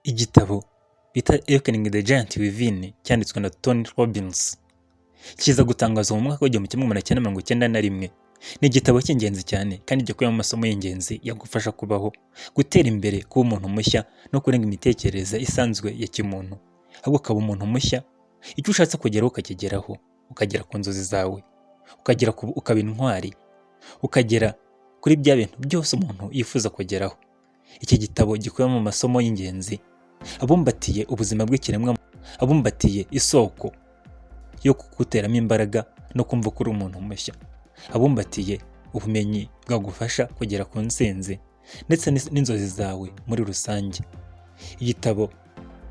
Igitabo bita Awakening the Giant Within cyanditswe na Tony Robbins, kiza gutangazwa mu mwaka w'1991. Ni igitabo cy'ingenzi cyane kandi gikubiyemo amasomo y'ingenzi yagufasha kubaho, gutera imbere, kuba umuntu mushya no kurenga imitekerereze isanzwe ya kimuntu, ahubwo ukaba umuntu mushya, icyo ushatse kugeraho ukakigeraho, ukagera ku nzozi zawe, ukagera ukaba intwari, ukagera kuri bya bintu byose umuntu yifuza kugeraho. Iki gitabo gikubiyemo amasomo y'ingenzi abumbatiye ubuzima bw'ikiremwa, abumbatiye isoko yo kuguteramo imbaraga no kumva ko uri umuntu mushya, abumbatiye ubumenyi bwagufasha kugera ku ntsinzi ndetse n'inzozi zawe muri rusange. Igitabo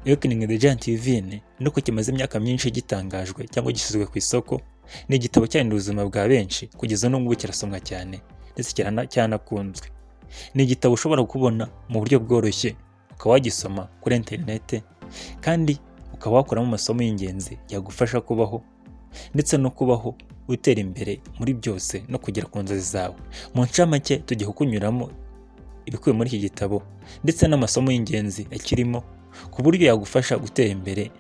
Awakening the Giant Within, nuko kimaze imyaka myinshi gitangajwe cyangwa gishyizwe ku isoko, ni igitabo cyahinduye ubuzima bwa benshi. Kugeza n'ubu kirasomwa cyane ndetse cyanakunzwe. Ni igitabo ushobora kubona mu buryo bworoshye, ukaba wagisoma kuri interinete kandi ukaba wakuramo amasomo y'ingenzi yagufasha kubaho ndetse no kubaho utera imbere muri byose no kugera ku nzozi zawe. Mu ncamake, tugiye kukunyuramo ibikubiye muri iki gitabo ndetse n'amasomo y'ingenzi akirimo, ku buryo yagufasha gutera imbere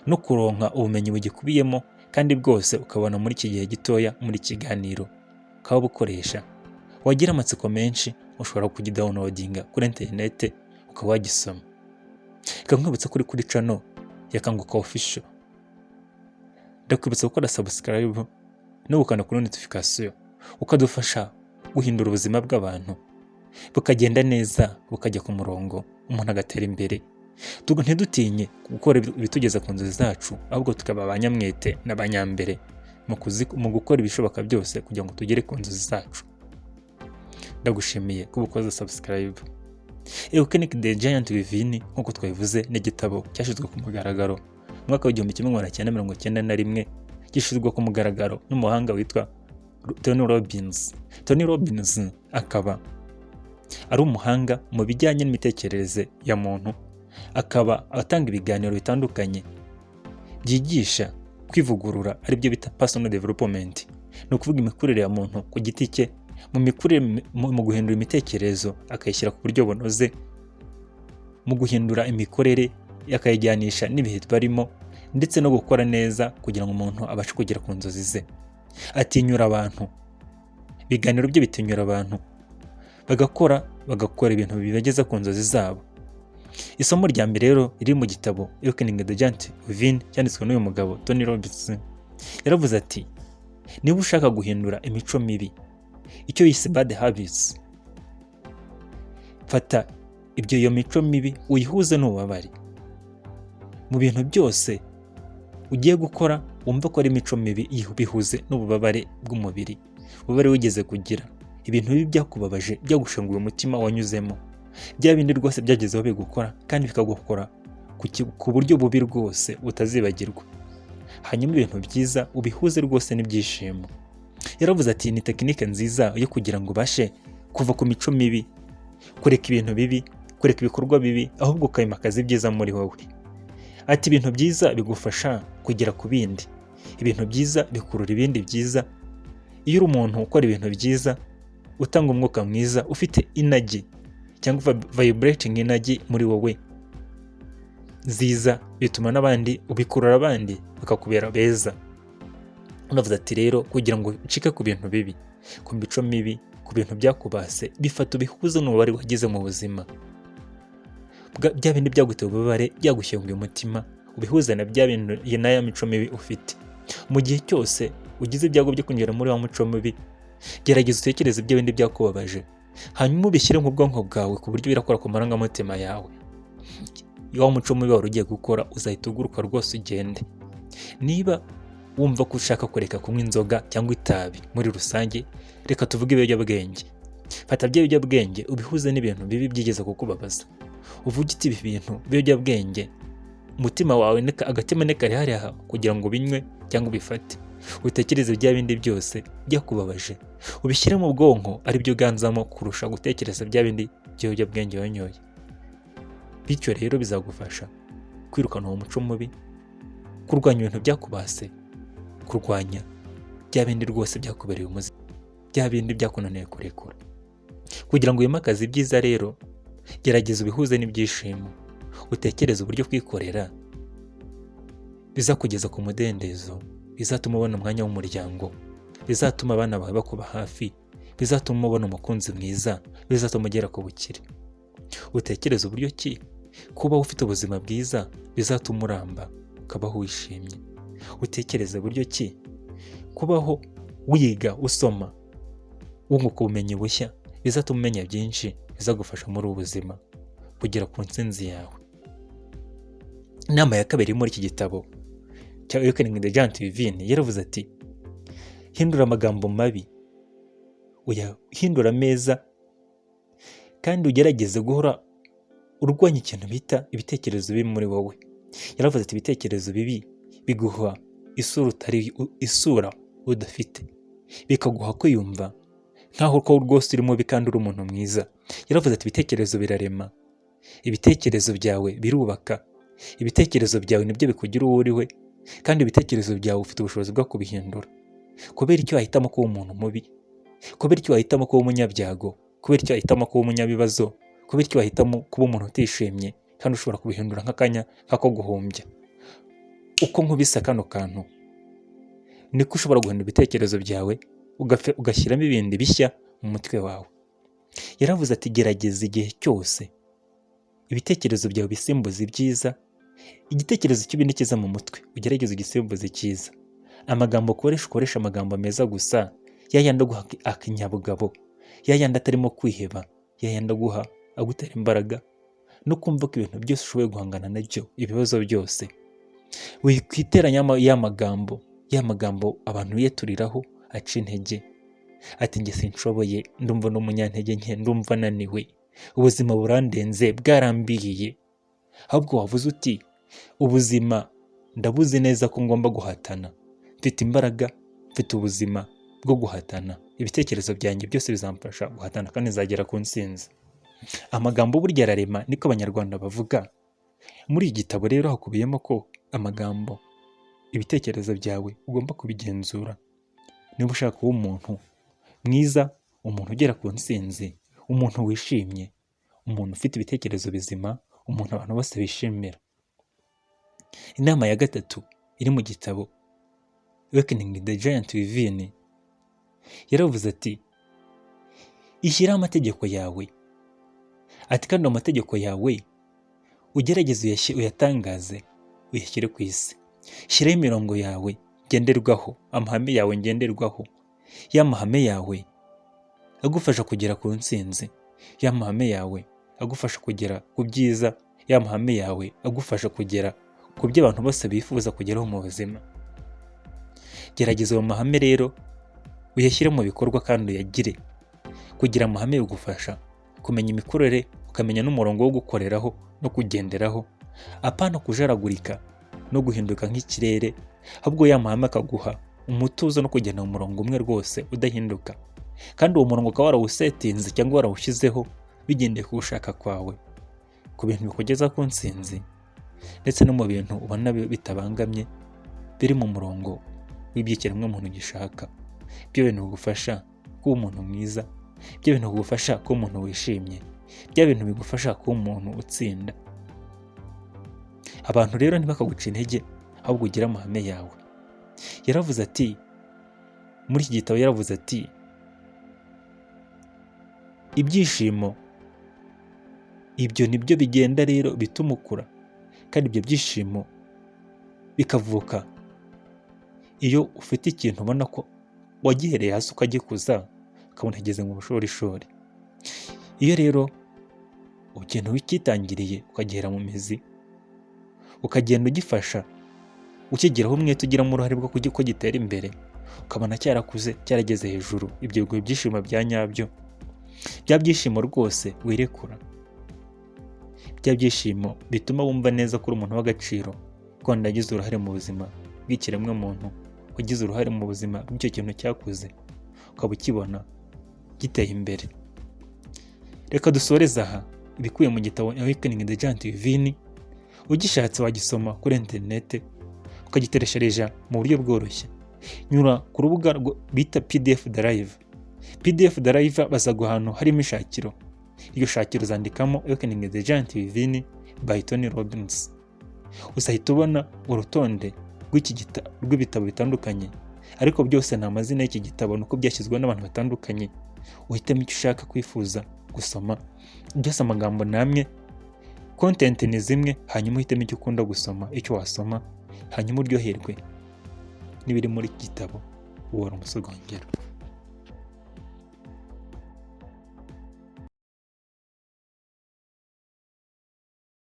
no kuronka ubumenyi bugikubiyemo kandi bwose ukabona muri iki gihe gitoya muri iki kiganiro, ukaba bukoresha. Wagira amatsiko menshi, ushobora kugidownloadinga kuri interinete ukaba wagisoma. Reka nkwibutsa ko uri kuri channel ya Kanguka Official. Ndakwibutsa gukora subscribe no gukanda kuri notification, ukadufasha guhindura ubuzima bw'abantu bukagenda neza, bukajya ku murongo, umuntu agatera imbere. Ntidutinye gukora ibitugeza ku nzozi zacu, ahubwo tukaba abanyamwete n'abanyambere mu gukora ibishoboka byose kugira ngo tugere ku nzozi zacu. Ndagushimiye kuba ukoze subscribe. Awakening the Giant Within, nk'uko twabivuze, ni igitabo cyashyizwe ku mugaragaro mu mwaka w'1991, gishyirwa ku mugaragaro n'umuhanga witwa Tony Robbins. Tony Robbins akaba ari umuhanga mu bijyanye n'imitekerereze ya muntu, akaba atanga ibiganiro bitandukanye byigisha kwivugurura, aribyo bita personal development, ni ukuvuga imikurire ya muntu ku giti cye, mu mikurire, mu guhindura imitekerereze akayishyira ku buryo bunoze, mu guhindura imikorere akayijyanisha n'ibihe barimo, ndetse no gukora neza kugira ngo umuntu abashe kugera ku nzozi ze. Atinyura abantu, ibiganiro bye bitinyura abantu bagakora ibintu bibageza ku nzozi zabo. Isomo rya mbere rero riri mu gitabo Awakening the Giant Within cyanditswe n'uyu mugabo Tony Robbins, yaravuze ati: "Niba ushaka guhindura imico mibi," icyo yise bad habits, "fata iyo mico mibi uyihuze n'ububabare. Mu bintu byose ugiye gukora wumva ko ari imico mibi, bihuze n'ububabare bw'umubiri, ububabare wigeze kugira, ibintu bibi byakubabaje, byagushenguye umutima wanyuzemo, bya bindi rwose byagezeho bigukora kandi bikagukora ku buryo bubi rwose utazibagirwa. Hanyuma ibintu byiza ubihuze rwose n'ibyishimo." Yaravuze ati: "Ni tekinike nziza yo kugira ngo ubashe kuva ku mico mibi, kureka ibintu bibi, kureka ibikorwa bibi, ahubwo ukimakaza ibyiza muri wowe." Ati: "Ibintu byiza bigufasha kugera ku bindi, ibintu byiza bikurura ibindi byiza. Iyo uri umuntu ukora ibintu byiza, utanga umwuka mwiza, ufite energy cyangwa vibrating energy muri wowe nziza, bituma n'abandi ubikurura, abandi bakakubera beza." Unavuze ati: "Rero kugira ngo ucike ku bintu bibi, ku mico mibi, ku bintu byakubase, bifata ubihuze n'ububabare wagize mu buzima, bya bindi byaguteye ububabare, byagushyinguye umutima, ubihuze na bya bintu na ya mico mibi ufite. Mu gihe cyose ugize ibyago byo kwinjira muri wa muco mubi, gerageza utekereze ibyo bindi byakubabaje, hanyuma ubishyire mu bwonko bwawe ku buryo birakora ku marangamutima yawe. Wa muco mubi wari ugiye gukora uzahita uguruka rwose ugende." Niba wumva ko ushaka kureka kunywa inzoga cyangwa itabi muri rusange, reka tuvuge ibiyobyabwenge, fata bya biyobyabwenge ubihuze n'ibintu bibi byigeze kukubabaza, uvuge uti: "Ibi bintu biyobyabwenge," umutima wawe agatima kari hariya kugira ngo ubinywe cyangwa ubifate, utekereze bya bindi byose byakubabaje, ubishyire mu bwonko aribyo uganzamo kurusha gutekereza bya bindi by'ibiyobyabwenge wanyoye. Bityo rero bizagufasha kwirukana uwo muco mubi, kurwanya ibintu byakubase, kurwanya bya bindi rwose byakubereye umuzi, bya bindi byakunaniye kurekura. Kugira ngo wimakaze ibyiza rero, gerageza ubihuze n'ibyishimo." Utekereze uburyo kwikorera bizakugeza ku mudendezo, bizatuma ubona umwanya w'umuryango, bizatuma abana bawe bakuba hafi, bizatuma ubona umukunzi mwiza, bizatuma ugera ku bukire. Utekereze uburyo ki kuba ufite ubuzima bwiza bizatuma uramba, ukabaho wishimye. Utekereze uburyo ki kubaho wiga, usoma, wunguka ubumenyi bushya bizatuma umenya byinshi bizagufasha muri ubu buzima kugera ku ntsinzi yawe. Inama ya kabiri muri iki gitabo cya Awakening the Giant Within yaravuze ati: "Hindura amagambo mabi uyahindura meza, kandi ugerageze guhora urwanya ikintu bita ibitekerezo bibi muri wowe." Yaravuze ati: "Ibitekerezo bibi biguha isura utari, isura udafite, bikaguha kwiyumva nkaho ko rwose uri mubi kandi uri umuntu mwiza." Yaravuze ati: "Ibitekerezo birarema, ibitekerezo byawe birubaka, ibitekerezo byawe nibyo bikugira uwo uri we, kandi ibitekerezo byawe ufite ubushobozi bwo kubihindura. Kubera icyo wahitamo kuba umuntu mubi? Kubera icyo wahitamo kuba umunyabyago? Kubera icyo wahitamo kuba umunyabibazo? Kubera icyo wahitamo kuba umuntu utishimye kandi ushobora kubihindura nk'akanya nk'ako guhumbya?" Uko nkubise kano kantu, niko ushobora guhindura ibitekerezo byawe, ugashyiramo ibindi bishya mu mutwe wawe. Yaravuze ati: "Gerageza igihe cyose ibitekerezo byawe bisimbuza ibyiza. Igitekerezo kibi ni cyiza mu mutwe, ugerageze ugisimbuze icyiza. Amagambo ukoresha, ukoresha amagambo meza gusa, ya yandi aguha akinyabugabo, ya yandi atarimo kwiheba, ya yandi aguha agutera imbaraga no kumva ko ibintu byose ushoboye guhangana nabyo, ibibazo byose. Wikwiteranya ya magambo abantu biyaturiraho aca intege, ati: 'Njye sinshoboye, ndumva n'umunyantege nke, ndumva naniwe, ubuzima burandenze, bwarambiriye.' Ahubwo wavuze uti: 'Ubuzima ndabuzi neza ko ngomba guhatana, mfite imbaraga, mfite ubuzima bwo guhatana, ibitekerezo byanjye byose bizamfasha guhatana kandi nzagera ku ntsinzi.'" Amagambo burya ararema, niko Abanyarwanda bavuga. Muri iki gitabo rero hakubiyemo ko amagambo, ibitekerezo byawe ugomba kubigenzura niba ushaka kuba umuntu mwiza, umuntu ugera ku ntsinzi, umuntu wishimye, umuntu ufite ibitekerezo bizima, umuntu abantu bose bishimira. Inama ya gatatu iri mu gitabo Awakening the Giant Within yaravuze ati: "Ishyireho amategeko yawe." Ati: "Kandi ayo mategeko yawe ugerageze uyatangaze, uyashyire ku isi. Shyiraho imirongo yawe ngenderwaho, amahame yawe ngenderwaho, ya mahame yawe agufasha kugera ku ntsinzi, ya mahame yawe agufasha kugera ku byiza, ya mahame yawe agufasha kugera ku byo abantu bose bifuza kugeraho mu buzima. Gerageza ayo mahame rero uyashyire mu bikorwa kandi uyagire." Kugira amahame bigufasha kumenya imikorere, ukamenya n'umurongo wo gukoreraho no kugenderaho, apana kujaragurika no guhinduka nk'ikirere, ahubwo ya mahame akaguha umutuzo no kugenda mu murongo umwe rwose udahinduka, kandi uwo murongo ukaba warawusetinze cyangwa warawushyizeho bigendeye ku gushaka kwawe, ku bintu bikugeza ku ntsinzi, ndetse no mu bintu ubona bitabangamye, biri mu murongo w'iby'ikiremwamuntu gishaka. Ibyo bintu bigufasha kuba umuntu mwiza, ibyo bintu bigufasha kuba umuntu wishimye, bya bintu bigufasha kuba umuntu utsinda. Abantu rero ntibakaguca intege, ahubwo ugire amahame yawe. Yaravuze ati, muri iki gitabo yaravuze ati: "Ibyishimo ibyo nibyo bigenda rero bituma ukura, kandi ibyo byishimo bikavuka iyo ufite ikintu ubona ko wagihereye hasi, ukagikuza, ukabona kigeze mu bushorishori. Iyo rero ikintu wikitangiriye, ukagihera mu mizi, ukagenda ugifasha, ukigiraho umwete, ugiramo uruhare bwo ko gitera imbere, ukabona cyarakuze, cyarageze hejuru, ibyo biguha ibyishimo bya nyabyo, bya byishimo rwose wirekura, bya byishimo bituma wumva neza ko uri umuntu w'agaciro, ko wenda wagize uruhare mu buzima bw'ikiremwamuntu, wagize uruhare mu buzima bw'icyo kintu cyakuze, ukaba ukibona giteye imbere." Reka dusoreze aha ibikubiye mu gitabo Awakening the Giant Within. Ugishatse wagisoma kuri interinete, ukagitereshereja mu buryo bworoshye. Nyura ku rubuga bita PDF Drive. PDF Drive bazaguha ahantu harimo ishakiro. Iryo shakiro uzandikamo Awakening the Giant Within, by Tony Robbins. Uzahita ubona urutonde rw'ibitabo bitandukanye, ariko byose ni amazina y'iki gitabo, nuko byashyizweho n'abantu batandukanye. Uhitemo icyo ushaka kwifuza gusoma. Byose amagambo ni amwe, content ni zimwe. Hanyuma uhitemo icyo ukunda gusoma, icyo wasoma, hanyuma uryoherwe n'ibiri muri iki gitabo. Uwo wari umusogongero.